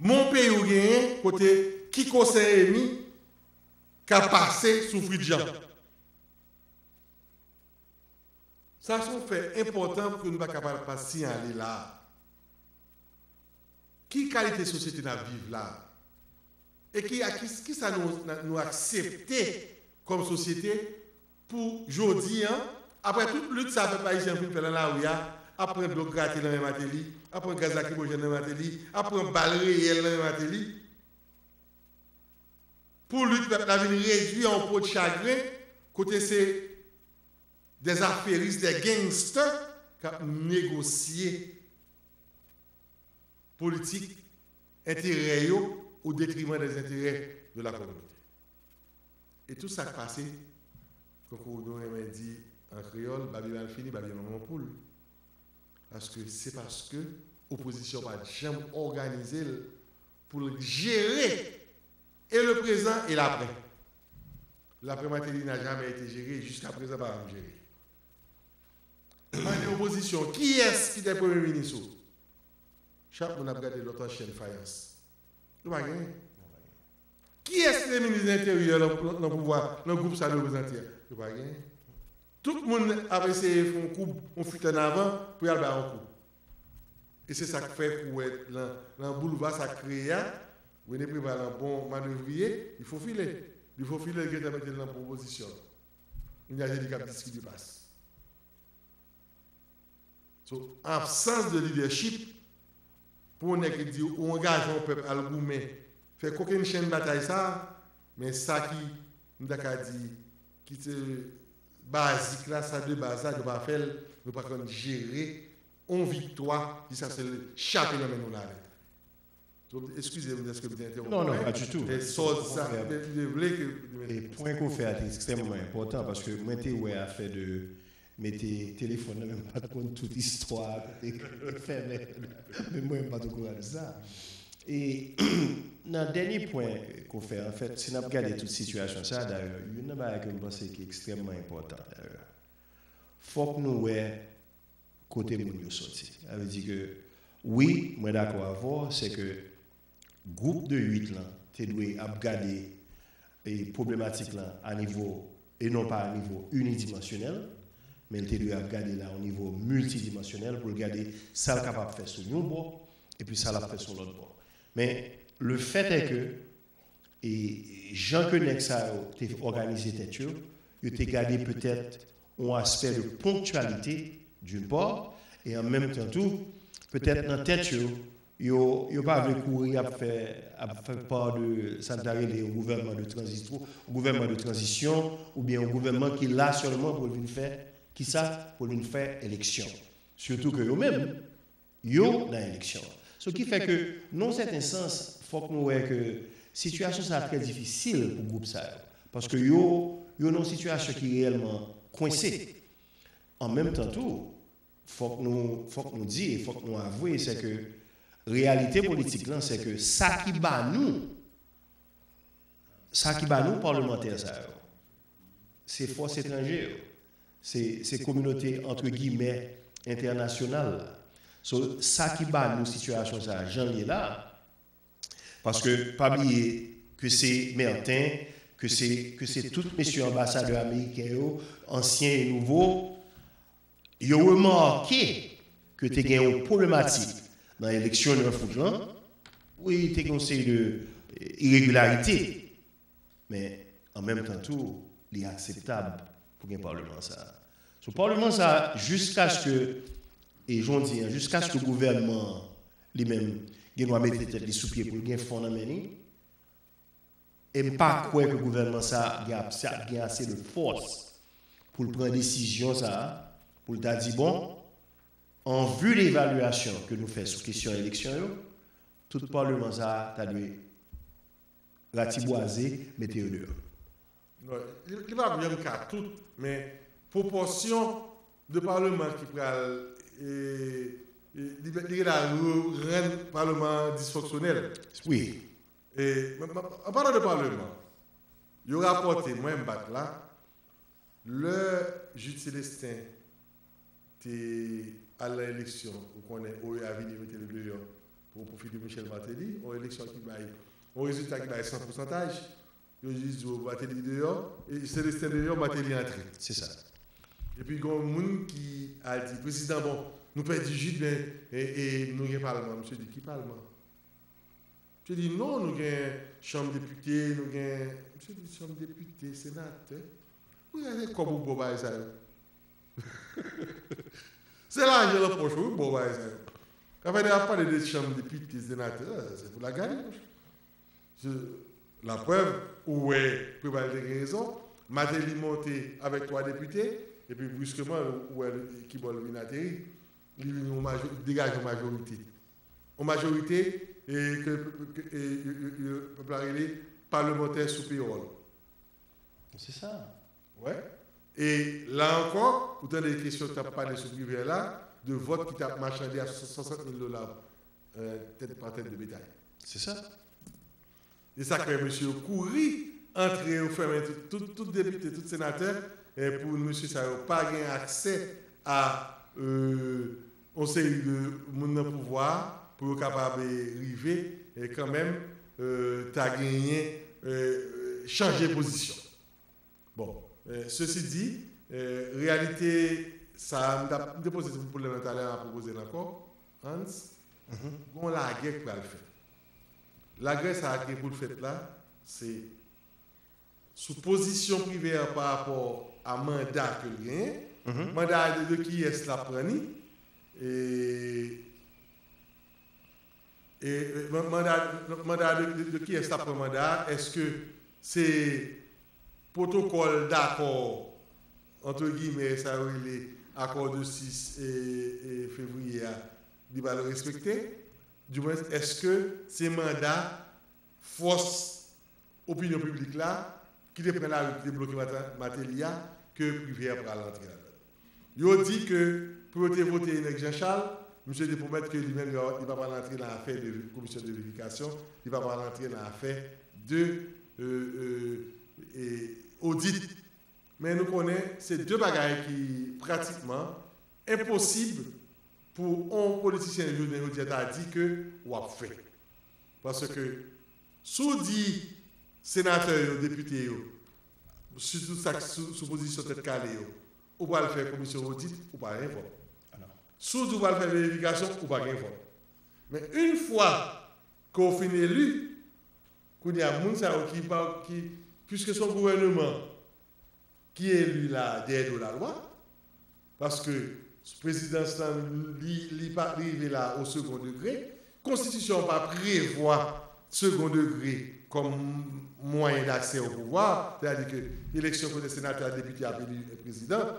Men yon peyi ou genyen kote Kiko Sen Remi ka pase sou Fritz Jean. Sa se yon fè enpòtan pou ke nou pa kapab pa siyale la. Ki kalite sosyete n ap viv la? E ki, a ki, ki sa nou, nou aksepte kòm sosyete pou jodi an, apre tout lit sa pèp ayisyen an fin fè nan lari a, ap pran dlo grate nan men Martelly, ap pran gaz lakrimojèn nan men Martelly, ap pran bal reyèl nan men Martelly, pou lit pèp la vin redui a yon po de chagren, kote se des affairistes, des gangsters k ap negosye politik enterè yo au détriment des intérêts de la communauté. E tout sa k pase, tankou nou renmen di an kreyòl, babye mal fini, babye manman poul. Paske se paske opozisyon pa t janm òganize l pou l jere e le prezan e laprè. Laprè Martelly n'a jamais été géré, jiska prezan pa janm jere. Mande opozisyon, kiyès ki te premye minis ou? Chak moun ap gade lòt an chen fayans. Yo pa genyen. Kiyès ki te minis enteryè nan, nan, nan pouvwa, nan gwoup sa nou reprezante a? Yo pa genyen. Tout moun ap eseye fè yon koub, yon fuit an avan pou y al bay yon kou. E se sa k fè kou wè nan, nan boulva sa k kreye a, René Préval an bon manevriye, li fofile. Li fofile, li gentan mete l nan pwopozisyon. Kounya se li k ap distribye pas. So, absans de lidèchip, pou yon nèg ki di ou angaje yon pèp al goumen, fè kokennchenn batay sa, men sa ki, m ta ka di, ki se bazik la, sa de baz la, nou pa fè l, nou pa konn jere yon viktwa, jiskaske l chape nan men nou navèt. Donk, eskize m dèske m te entewonp ou. Non, non, pa ditou. E sòz sa, m te vle ke. E pwen ke w fè a te ekstrèmman enpòtan, paske mwen te wè afè de mete telefòn nan, men m pa t konn tout istwa a, kote l te fèmen. Men mwen, m pa t okoran de sa. E nan dènye pwen ke w fè, anfèt, si n ap gade tout sitiyasyon sa a, dayè, youn nan bagay ke m panse ki ekstrèmman enpòtan, dayè, fòk nou wè kote moun yo sòti. Sa vle di ke, wi, mwen dakò avè w, se ke gwoup de uit lan te dwe ap gade, e, pwoblematik lan a nivo, e non pa a nivo inidimansyonèl, men l te dwe ap gade l a yon nivo miltidimansyonèl pou l gade sa l kapab fè sou yon bò, epi sa l ap fè sou lòt bò. Men, le fait est que, e jan ke nèg sa yo te òganize tèt yo, yo te gade petèt yon aspè de ponktyalite, d'une part, e an menm tan tou, petèt nan tèt yo, yo, yo pa vle kouri ap fè, ap fè pa de sa n ta rele yon gouvènman de tranzisyon, gouvènman de tranzisyon, oubyen yon gouvènman ki la sèlman pou l vin fè, kisa? Pou l vin fè eleksyon. Sitou ke yo menm, yo nan eleksyon an. So ki fè ke, nan yon sèten sans, fòk nou wè ke sitiyasyon sa a trè difisil pou gwoup sa yo. Paske yo, yo nan yon sitiyasyon ki reyèlman kwense. An menm tan tou, fòk nou, fòk nou di e fòk nou avwe, se ke reyalite politik lan, se ke sa ki ba nou, sa ki ba nou palmantè sa yo, se fòs etranje yo, se, se kominote, antre gimè, entènasyonal la. So, sa ki ba nou sitiyasyon sa a, jan l ye la, paske pa bliye ke se Mèten, ke se, ke se tout mesye anbasadè ameriken yo, ansyen e nouvo, yo remake ke te gen yon pwoblematik nan eleksyon nèf out lan. Wi, te gen yon seri de, eh, iregilarite, men an menm tan tou, li akseptab pou gen palman sa a. So, palman sa a, jiskaske, e jan w di an, jiskaske gouvènman an, li menm, gen dwa mete tèt li sou pye pou l gen fon nan men li, e m pa kwè ke gouvènman sa a gen ap-, sa gen ase de fòs pou l pran desizyon sa a, pou l ta di, bon, an vi de evalyasyon ke nou fè sou kesyon eleksyon yo, tout palman sa a ta dwe ratibwaze, mete yo deyò. Non, li, li pa janm ka tout, men pwopòsyon de palman ki pral, e, e, li, li la re-, rann palman an disfonksyonèl. Wi. E, m, m, an palan de palman, yo rapòte, mwen m pa t la, lè Jude Célestin te al nan eleksyon, ou konnen O E A vini mete l deyò pou, pou pwofit de Michel Martelly, yon eleksyon ki bay, yon rezilta ki bay san pousantaj, yo jis di w Martelly deyò, e Célestin deyò, Martelly antre. Se sa. Epi gen yon moun ki al di, prezidan, bon, nou pèdi Jude, men, e, e nou gen palman. Misye di, ki palman? Misye di, non, nou gen chanm depite, nou gen, misye di, chanm depite, senatè. Ou gade kòb ou ba bagay sa yo. Se lajan nan pòch ou, ou ba bagay sa yo. Ka fè de ap pale de chanm depite, senatè, se pou lagadi, monchè. Se, laprèv, ou wè, Preval te gen rezon, Martelly monte avèk twa depite, epi briskeman, ou wè kibò l vin ateri, li vin yon majo-, degaje yon majorite. Yon majorite, e, ke, ke, e, yo, yo, yo, pèp la rele palmantè sou pewòl. Se sa. Wè. E la ankò, ou tande kesyon k t ap pale sou Privè la, de vòt ki t ap machande a swasant mil dola, e, tèt pa tèt de betay. Se sa. E sa k fè mesye yo kouri antre, yo fèmen tout, tout, tout depite, tout senatè, e pou mesye sa yo pa gen aksè a, e, yon seri de moun nan pouvwa a, pou yo kapab, e, rive, e, kanmenm, e, ta genyen, e, chanje pozisyon. Bon, e, sesi di, e, reyalite sa a, m t ap, m te poze pwoblèm nan talè, m ap repoze l ankò, Hans, gon lagè k pral fèt. Lagè sa a ki gen pou l fèt la, se sou pozisyon Privè pa rapò a manda ke l genyen, manda a de, de kiyès l ap pran li, e, e, e, man-, manda, manda de, de, de kiyès l ap pran manda a? Èske se pwotokòl dakò, antre gimè, sa yo rele akò de sis e, e fevriye a, li pral respekte? Dimwens, èske se manda fòs opinyon piblik la ki te pran lari, ki te bloke Mata-, Martelly a, ke Privè pral antre ladan l? Yo di ke pou yo te vote nèg Jean Charles, misye te pwomèt ke li menm, li pa, li pa pral antre nan afè de komisyon de verifikasyon, li pa pral antre nan afè de, e, e, e, odit. Men nou konnen se de bagay ki pratikman enposib pou yon politisyen jounen jodi a ta di ke w ap fè. Paske si w di senatè yo, depite yo, sitou sa k sou, sou pozisyon tèt kale yo, ou pral fè komisyon odit, ou pa gen vòt. Si w di w pral fè verifikasyon, ou pa gen vòt. Men yon fwa ke w fin eli, kounye a, moun sa yo ki pa, ki, piske se yon gouvèneman ki eli la dèyè do lalwa, paske prezidans lan, li, li pa, li rive la o second degré. Konstitisyon an pa prevwa second degré kòm mwayen d'aksè o pouvwa, sètadi ke eleksyon kote senatè ak depite ap eli prezidan.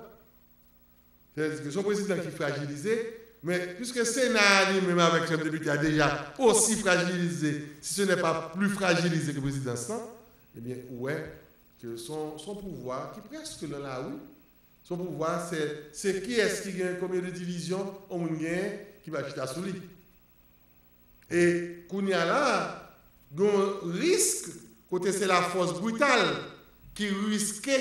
Sètadi ke se yon prezidan ki frajilize, men piske Sena a li menm avèk Chanm Depite a deja osi frajilize, si ce n'est pas plus fragilisé ke prezidans lan, ebyen, ou wè ke se yon, se yon pouvwa ki prèske nan lari. Se yon pouvwa, se, se kiyès ki gen konbyen de divizyon yon moun genyen ki va chita sou li. E kounye a la, gen yon risk kote se lafòs brital ki riske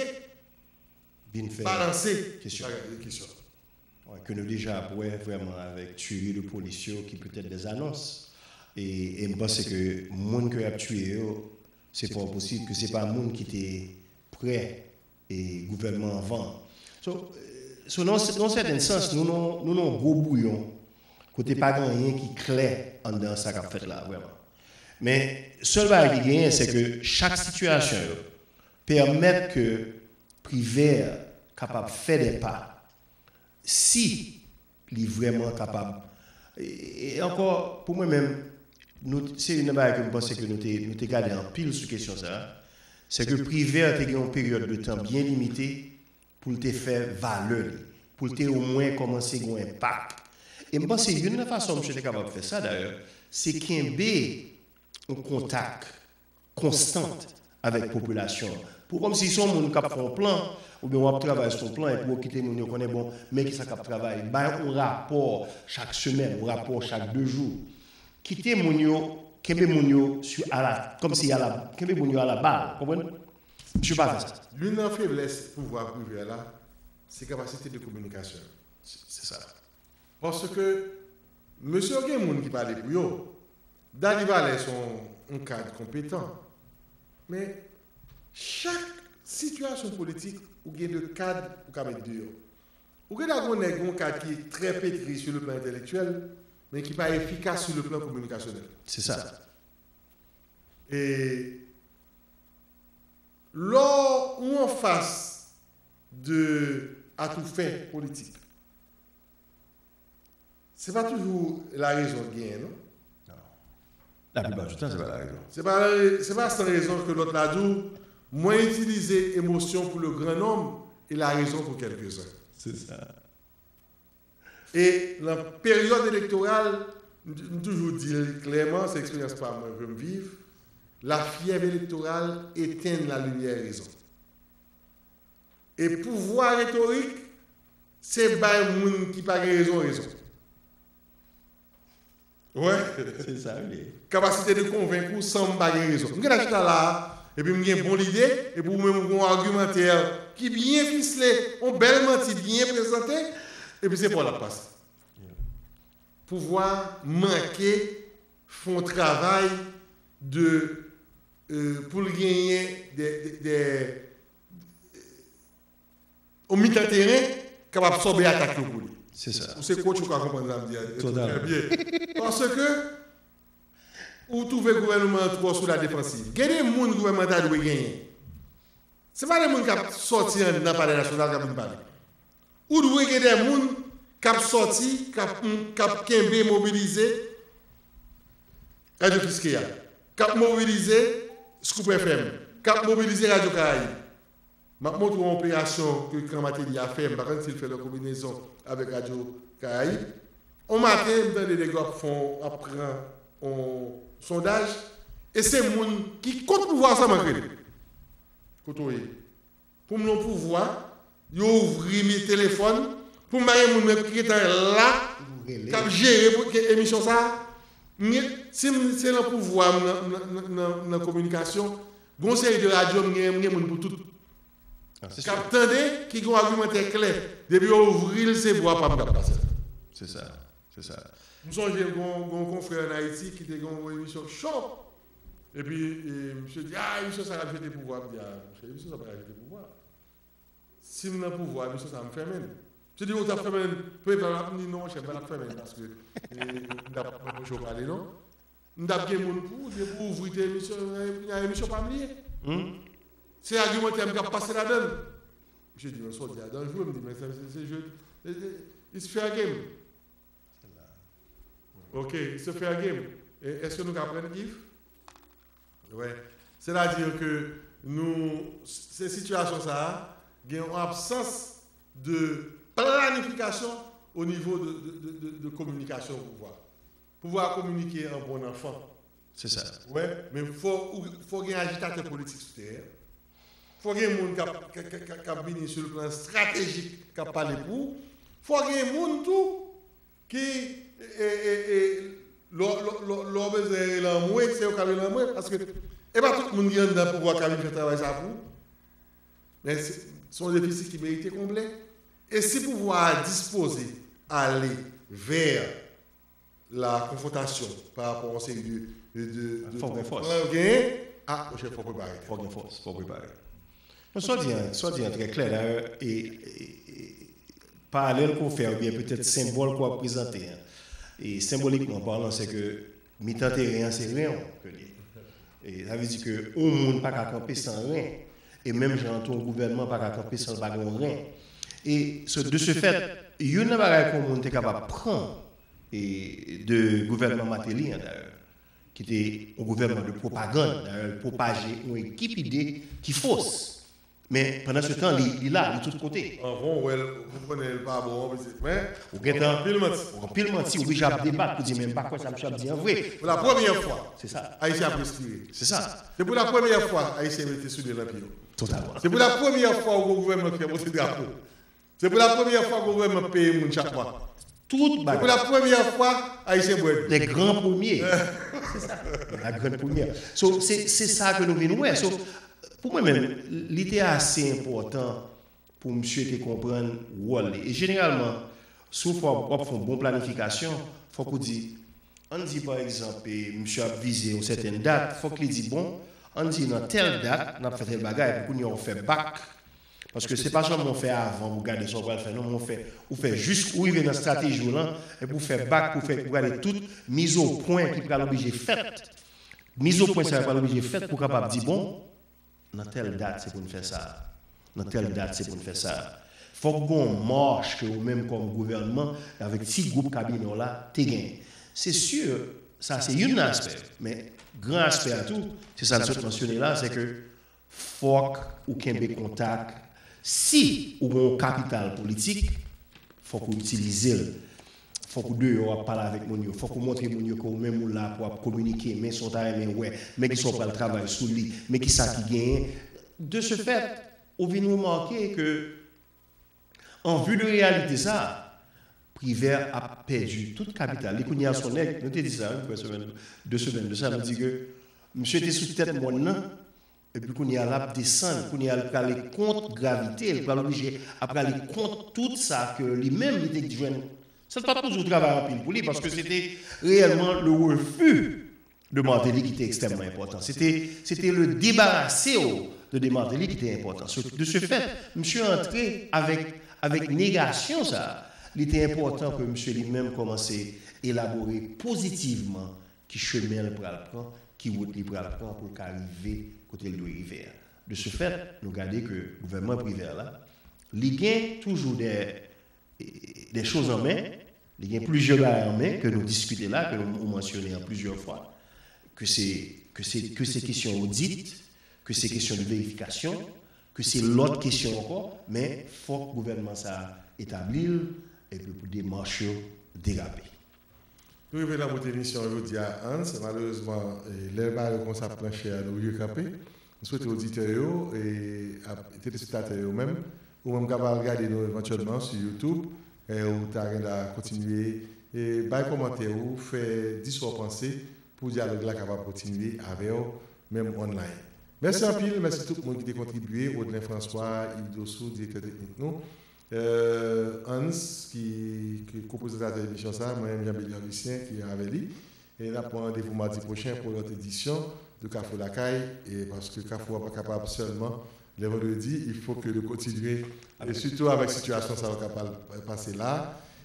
Vin fè balanse kesyon. bagay, kesyon. Wè, ke nou deja ap wè vrèman avèk tiyeri de polis yo ki petèt dè anons. E, e m panse ke moun ke y ap tiye yo, se fò posib ke se pa moun ki te prè e gouvènman anvan. So, so nan, nan sèten sans, nou nan, nou nan gwo bouyon kote pa gen anyen ki klè anndan sa k ap fèt la vrèman. Men sèl bagay ki genyen, se ke chak sitiyasyon yo pèmèt ke Privè kapab fè de pa si li vrèman kapab. E, e ankò, pou mwen menm, nou, se youn nan bagay ke m panse ke nou te, nou te gade anpil sou kesyon sa a, se ke Privè te gen yon peryòd de tan byen limite pou l te fè valè li, pou l te omwen kòmanse gen yon enpak. E m panse youn nan fason misye te kapab fè sa, dayè, se kenbe yon kontak konstan avèk popilasyon an. Pou kòmsi se yon moun k ap fè yon plan, oubyen w ap travay sou yon plan, epi w kite moun yo konnen, bon, men kisa k ap travay. Bay yon rapò chak semèn, yon rapò chak de jou. Kite moun yo, kenbe moun yo sou ala, kòmsi ala, kenbe moun yo alabal, konprann? Misye pa fè sa. Youn nan feblès pouvwa Privè la, se kapasite de kominikasyon. Se sa. Paske mesye yo gen moun ki pale pou yo. Dany Valè se yon, yon kad konpetan. Men chak sitiyasyon politik, ou gen de kad ou ka met deyò. Ou gen la gen yon nèg, yon kad ki trè petri sur le plan entèlektyèl, men ki pa efikas sur le plan kominikasyonèl. Se sa. E lè ou anfas de atoufè politik, se pa toujou larezon k genyen, non? Laplipa di tan, se pa larezon. Se pa, se pa san rezon ke lòt la di w, mwen itilize emosyon pou le gran nonm e larezon pou kèlkezen. Se sa. E nan peryòd elektoral, m, m toujou di l klèman, se eksperyans pa mwen ke m viv, la fièv elektoral etenn la limyè rezon. E pouvwa retorik, se bay moun ki pa gen rezon, rezon. Wè. Se sa, wi. Kapasite de konvenk ou san m pa gen rezon. M gentan chita la a, epi m gen bon lide, epi ou menm ou gen yon agimantè ki byen fisle, yon bèl manti byen prezante, epi se pa w l ap pase. Pouvwa manke fè yon travay de, euh, pou l genyen de, de, de, yon mitan teren k ap absòbe atak yo pou li. Se sa. Ou se coach, ou ka konprann sa m di a. Totalman. Trè byen. Paske ou twouve gouvènman an twò sou la defansiv. Gen de moun gouvènman an ta dwe genyen. Se pa de moun k ap sòti anndan Palè Nasyonal k ap vin pale. Ou dwe gen de moun k ap sòti, k ap, k ap kenbe, mobilize Radyo Kiskeya, k ap mobilize Scoop F M, k ap mobilize Radyo Karayib. M ap montre w yon operasyon ke Gran Mateli a fè, m pa konn si l fè l an konbinezon avèk Radyo Karayib. On maten, m tande nèg yo ap fè yon, ap pran yon sondaj, e se moun ki kont pouvwa a sèlman k rele. Kote w ye? Pou m nan pouvwa, yo ouvri mi telefòn, pou m pa gen moun menm ki gentan la, k ap jere pou ke emisyon sa a. M gen, si m se nan pouvwa m nan, nan, nan, nan, nan kominikasyon, gen yon seri de radyo m gen, m gen moun pou tout. Ah, se K ap tande, ki gen yon agimantè klè. Depi yo ouvri l, se vwa pa m k ap pase. Se sa. Se sa. M sonje gen yon, gen yon konfrè ann Ayiti ki te gen yon emisyon cho. Epi, e, misye di, ah, emisyon sa k ap jete pouvwa. M di, ah, monchè, emisyon sa pa ka jete pouvwa. Si m nan pouvwa, emisyon sa m fèmen l. Misye di, ou t ap fèmen l, pèp la ap di non, monchè, m pa t ap fèmen l, paske, e, m t ap anpeche w pale, non. M t ap gen moun pou ou, depi w ouvri te emisyon, nan emisyon pa m li ye. Se agimantè m k ap pase ladan l. Misye di mwen, "Sa w di a danjere?" M di, "Men se, se, se jeu, it's fair game." Ok, it's a fair game. E, èske nou ka pran Yves? Wè. Sètadi ke nou, se sitiyasyon sa a, gen yon absans de planifikasyon o nivo de, de, de, de, de kominikasyon pouvwa. Pouvwa a kominike an bon anfan. Se sa. Wè, men fò, ou, fò gen ajitatè politik sou teren. Fò gen moun k ap, k, k, k, k ap vini sou le plan estratejik, k ap pale pou ou. Fò gen moun tou ki, e, e, e, lè w, lè w, lè w, lè w bezwen rele anmwe, se yo k ap rele anmwe, paske e pa tout moun ki anndan pouvwa k ap vin fè travay sa pou ou. Men se, se yon defisi ki merite konble. E si pouvwa a dispoze ale vè la konfwontasyon pa rapò a yon seri de, de, de, de, fòk gen fòs. Plan yo genyen, a, monchè, fòk prepare. Fòk gen fòs, fòk prepare. Non, sa w di an, sa w di an trè klè, dayè, e, e, e, paralèl ke w fè, oubyen petèt senbòl ke w ap prezante an, e senbolikman palan, se ke mitan teren an, se ren w ke l ye. E sa vle di ke yon moun pa ka kanpe san ren. E menm jan an tou, yon gouvènman pa ka kanpe san l pa gen yon ren. E so, de ce fait, youn nan bagay ke yon moun te kapab pran e de gouvènman Martelly an, dayè, ki te yon gouvènman de pwopagann, dayè, l pwopaje yon ekip ide ki fos. Men, pandan se tan, li, li la, li tout kote. Anvan, w wè l, ou konnen l pa bon, men ou gentan anpil manti. Ou anpil manti, ou oblije ap debat pou di, "Men m pa kwè sa misye ap di an vre." Pou la premyè fwa, se sa. Ayisyen ap respire. Se sa. Se pou la premyè fwa, Ayisyen mete soulye nan pye yo. Totalman. Se pou la premyè fwa, ou gen gouvènman ki fè monte drapo. Se pou la premyè fwa gouvènman peye moun chak mwa. Tout bagay. Se pou la premyè fwa Ayisyen bwè dlo. Les grands premiers. Se sa. La grande première. So, se, se sa ke nou vin wè. So, pou mwen menm, li te ase enpòtan pou misye te konprann wòl li. E jeneralman, si w fè, w ap fè yon bon planifikasyon, fòk ou di, ann di, pa egzanp, e, misye ap vize yon sètèn dat, fòk li di, "Bon, ann di nan tèl dat, n ap fè tèl bagay, epi kounye a w fè bak." Paske se pa sèlman w fè avan pou gade sa w pral fè, non, men w fè, ou fè jis ou rive nan estrateji w lan, epi w fè bak pou fè, pou gade tout mizopwen ki pral oblije fèt. Mizopwen sa yo pral oblije fèt pou w kapab di, "Bon, nan tèl dat se pou n fè sa, nan tèl dat se pou n fè sa." Fòk gen yon mach ke ou menm kòm gouvènman, avèk ti gwoup kabinè w la, te genyen. Se si, sa se youn nan aspè yo, men gran aspè a tou, se sa n sot mansyone la, se ke fòk ou kenbe kontak. Si ou gen yon kapital politik, fòk ou itilize l. Fòk ou deyò ap pale avèk moun yo. Fòk ou montre moun yo ke ou menm ou la pou ap kominike. Men sa w ta renmen wè. Men kisa w pral travay sou li. Men kisa ki genyen. De ce fait, ou vin remake ke, an vi de reyalite sa, Privè ap pèdi tout kapital li. Kounye a, se yon nèg, nou te di sa, wi, kwè semèn, de semèn de sa, nou di ke misye te sou tèt mòn nan, epi kounye a, l ap desann, kounye a, l prale kont gravite, l pral oblije ap prale kont tout sa ke li menm, li te jwenn. Sa t ap poze yon travay anpil pou li, paske se te reyèlman le refus de Martelly ki te ekstrèmman enpòtan. Se te, se te le debarase w de, de Martelly ki te enpòtan. So, de ce fait, misye antre avèk, avèk negasyon sa a. Li te enpòtan ke misye li menm kòmanse elabore pozitivman ki chemen l pral pran, ki wout li pral pran pou l ka rive kote l dwe rive a. De ce fait, nou gade ke gouvènman Privert la, li gen toujou de e, de choz an men. Li gen plizyè bagay an men ke nou diskite la, ke nou, ou mansyone an plizyè fwa, ke se, ke se, ke se kesyon odit, ke se kesyon de verifikasyon, ke se lòt kesyon ankò, men fòk gouvènman sa a etabli l, epi pou demach yo derape. Nou rive nan bout emisyon jodi a, Hans. Malerezman, e, lè bagay yo kòmanse ap pran chè a, nou oblije kanpe. M swete oditè yo, e, ap, telespektatè yo menm, ou menm k ap al gade nou evantyèlman sou YouTube, e, ou ta gen dwa kontinye, e, bay kòmantè ou, fè, di sa w panse pou dyalòg la kapab kontinye avè w, menm online. Mèsi anpil, mèsi tout moun ki te kontribye, Odlin François, Yves Dossou, direktè teknik nou, e, Hans, ki, ki ko-prezantatè emisyon sa, mwen menm Jean Belial Lucien, ki avè li. E n ap pran randevou madi pwochen pou lòt edisyon de Kafou Lakay, e paske Kafou a pa kapab sèlman lè vandredi, il faut que nou kontinye, e sitou avèk sitiyasyon sa yo k ap pase la.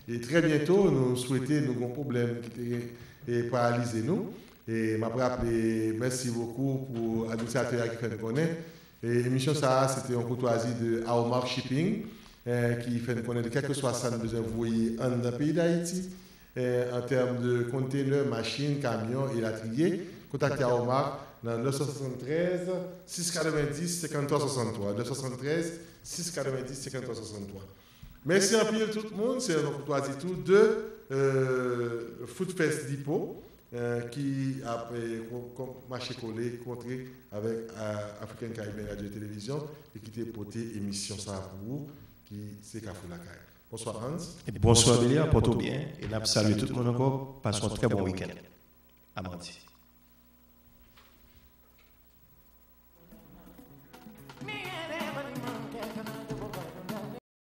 E trè byento, nou swete nou gen yon pwoblèm ki te, e, paralize nou. E m ap raple, mèsi bokou pou administratè a ki fè n konnen, E emisyon sa a, se te yon koutwazi de Aomar Shipping, eh, ki fè n konnen de kèlkeswa sa n bezwen voye anndan peyi Dayiti, eh, an tèm de kontenè, machin, kamyon, elatriye. Kontakte Aomar nan nèf san swasanntrèz, sis katrevendis, senkanntwa swasanntwa, nèf san swasanntrèz, sis katrevendis, senkanntwa swasanntwa. Mèsi anpil tout moun, se yon koutwazi tou de, eh, Food Fest Dipo, eh, ki ap, eh, kon- kon- mache kole kontre avèk, eh, African Caribbean Radio et Télévision e ki te pote emisyon sa a pou ou, ki se Kafou Lakay. Bonswa Hans. Bonswa Bilia, pòte w byen e n ap salye tout moun ankò. Pase yon trè bon wikenn. A madi.